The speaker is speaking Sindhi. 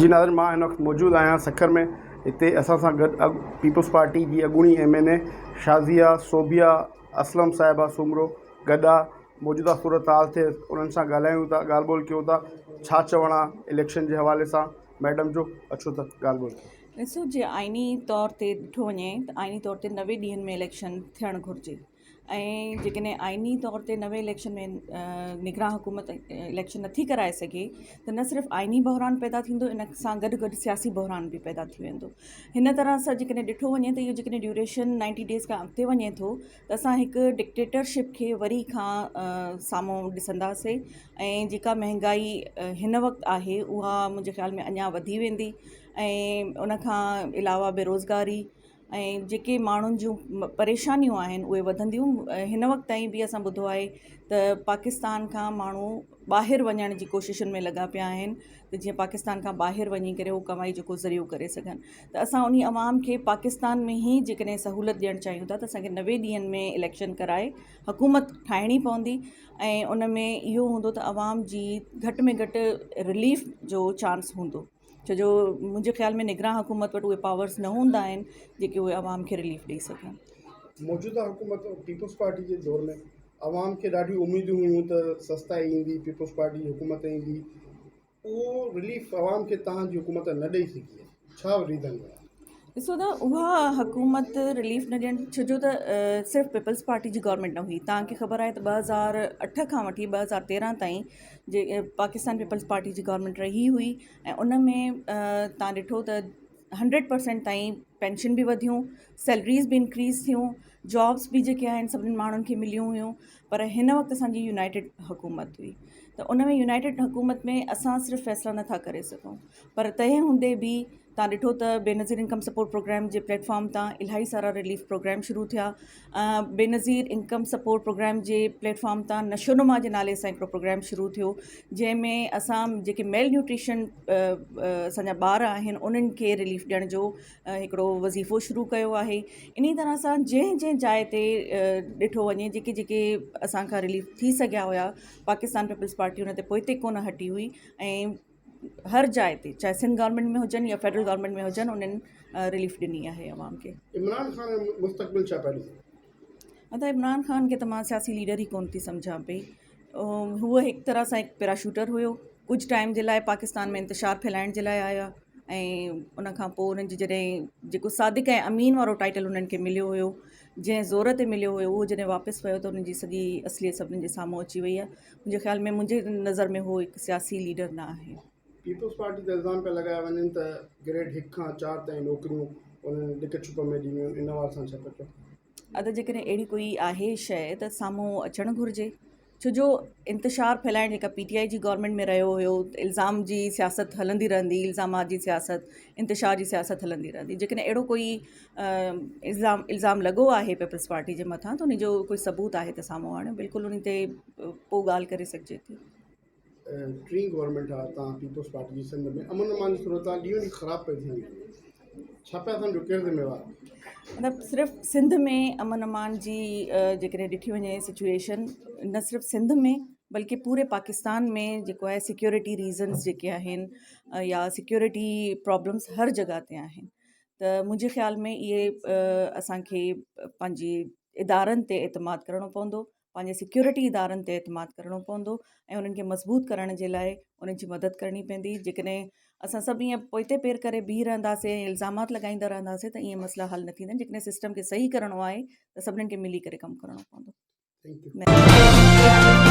جي ناظرين مان هن وقت موجود آهيان سکر ۾ هتي اسان سان گڏ اڳ پيپلز پارٽي جي اڳوڻي M N A Shazia Sobia Aslam صاحبه سومرو گڏ آ موجوده صورتحال تي انهن سان ڳالهايون ٿا ڳالهه ٻولهه ڪيون ٿا ڇا چوڻ آ اليڪشن جي حوالي سان ميڊم جو اچو ته ڳالهه ٻولهه ڪيون. ڏسو جي آئيني طور تي ڏٺو وڃي ته آئيني طور تي 90 ڏينهن ۾ اليڪشن ٿيڻ گهرجي ۽ جيڪڏهن آئيني طور تي نوين اليڪشن ۾ نگران حڪومت اليڪشن نٿي ڪرائي سگهي ته نه صرف آئيني بحران پيدا ٿيندو ان سان گڏ گڏ سياسي بحران به پيدا ٿي ويندو هن طرح سان جيڪڏهن ڏٺو وڃي ته اهو جيڪڏهن ڊيوريشن نائنٽي ڊيز کان اڳتي وڃي ٿو ته اسان هڪ ڊڪٽيٽرشپ کي وري کان سامهون ڏسنداسين ۽ جيڪا مهنگائي هن وقت آهي اها منهنجي خيال ۾ اڃا وڌي ويندي ۽ ان کان علاوه بيروزگاري ۽ جيڪي ماڻهن جون پريشانيون آهن اهي وڌنديون هن وقت تائين به اسان ٻڌو آهي ته پاڪستان کان ماڻهو ٻاهر وڃڻ جي ڪوششن ۾ لڳا پيا آهن ته جيئن پاڪستان کان ٻاهر وڃي ڪري هو ڪمائي جو ڪو ذريعو ڪري سگهن ته اسان انهي عوام کي پاڪستان ۾ ئي جيڪڏهن سهولت ڏيڻ چاهيون ٿا ته اسانکي 90 ڏينهن ۾ اليڪشن ڪرائي حڪومت ٺاهڻي پوندي ۽ ان ۾ اهو هوندو ته عوام جي گهٽ ۾ گهٽ رليف جو چانس هوندو. ڇو جو منهنجي خيال ۾ نگران حڪومت وٽ اهي پاورس نه هوندا آهن جيڪي اهي عوام کي رليف ڏئي سگهن. موجوده حڪومت پيپلز پارٽي جي دور ۾ عوام کي ڏاڍيون اميدون هيون ته سستائي ايندي پيپلز پارٽي جي حڪومت ايندي اهو رليف عوام کي توهان جي حڪومت نه ڏئي سگهي آهي ڇا ريزن هيا؟ ڏسو ته اها حڪومت رليف نه ڏيڻ ڇو جو ته صرف پيپلز پارٽي جي گورنمينٽ نه هئي توهان کي خبر آهي ته 2008 کان وٺي 2013 تائين جي پاڪستان پيپلز پارٽي جي گورنمينٽ رهي هئي ۽ ان ۾ توهان ڏٺو ته هنڊريڊ پرسينٽ تائين پينشن به وڌيون سيلريز به انڪريز ٿيون جابس به جيڪي آهن سڀني ماڻهن کي مليون هيون پر هن وقت اسانجي يونائيٽيڊ حڪومت هئي ته ان ۾ يونائيٽيڊ حڪومت ۾ اسان صرف فيصلا نٿا ڪري سگهون پر تنهن هوندي به تان ڏٺو ته بينظير انڪم سپورٽ پروگرام جي پليٽ فارم تان الاهي سارا رليف پروگرام شروع ٿيا بينظير انڪم سپورٽ پروگرام جي پليٽ فارم تان نشونما جي نالي سان هڪڙو پروگرام شروع ٿيو جنهن ۾ اسان جيڪي ميل نيوٽريشن اسان جا ٻار آهن انهن کي رليف ڏيڻ جو هڪڙو وظيفو شروع ڪيو آهي انهي طرح سان جنهن جنهن جاء تي ڏٺو وڃي جيڪي جيڪي اسان کان رليف ٿي سگهيا هيا پاڪستان پيپلز پارٽي ان تي پوئتي ڪونه هٽي هئي ۽ هر جاء تي چاهي سنڌ گورنمينٽ ۾ هجن يا فيڊرل گورنمينٽ ۾ هجن انهن رليف ڏني آهي عوام کي. عمران خان جو مستقبل ڇا پيا ڏسو؟ ادا عمران خان کي ته مان سياسي ليڊر ئي ڪونه ٿي سمجهان پئي هو هڪ طرح سان هڪ پيراشوٽر هيو ڪجهه ٽائيم جي لاء پاڪستان ۾ انتشار ڦهلائڻ جي لاء آيا ۽ ان کان پوء انهن جي جڏهن جيڪو صادق ۽ امين وارو ٽائيٽل انهن کي مليو هيو جنهن زور تي مليو هيو اهو جڏهن واپس ويو ته انهن جي سڄي اصليت سڀني جي سامهون اچي وئي آهي منهنجي خيال ۾ منهنجي نظر ۾ هو هڪ سياسي ليڊر نه آهي. پيپلز پارٽي تي الزام پيا لڳايا وڃن ته گريڊ هڪ کان چار تائين نوڪريون انهن لڪ ڇپ ۾ ڏنيون آهن ان حوالي سان ڇا پيا چئو؟ ادا جيڪڏهن اهڙي ڪوئي آهي شيء ته سامهون اچڻ گهرجي ڇو جو انتشار ڦهلائڻ جيڪا پي ٽي آء جي گورنمينٽ ۾ رهيو هيو الزام جي سياست هلندي رهندي الزامات جي سياست انتشار جي سياست هلندي رهندي جيڪڏهن اهڙو ڪوئي الزام الزام لڳو آهي پيپلز پارٽي جي مٿان ته ان جو ڪوئي ثبوت آهي ته سامهون آڻيو بلڪل ان تي پوء ڳالهه ڪري سگهجي ٿي. ٽين گورنمينٽ آ تان پيپلز پارٽي جي سنڌ ۾ امن امان جي صورتحال ڏينهون ڏينهن خراب پئي ٿيندي وڃي ڇا پيا سمجهو ڪير ذميوار آ؟ مطلب صرف سنڌ ۾ امن امان جي جيڪڏهن ڏٺي وڃي سچوئيشن نه صرف سنڌ ۾ بلڪه پوري پاڪستان ۾ جيڪو آهي سيڪيورٽي ريزنس جيڪي آهن يا سيڪيورٽي پرابلمس هر جڳهه تي آهن ته منهنجي خيال ۾ اهي اسان کي پنهنجي ادارن تي اعتماد ڪرڻو پوندو پنهنجي سيڪيورٽي ادارن تي اعتماد ڪرڻو پوندو ۽ انهن کي مضبوط ڪرڻ جي لاء انهن جي مدد ڪرڻي پوندي جيڪڏهن اسان سڀ ائين پوئتي پير ڪري بيهي رهنداسين ۽ الزامات لڳائيندا رهنداسين ته ائين مسئلا حل نه ٿيندا آهن جيڪڏهن سسٽم کي صحيح ڪرڻو آهي ته سڀني کي ملي ڪري ڪم ڪرڻو پوندو thank you.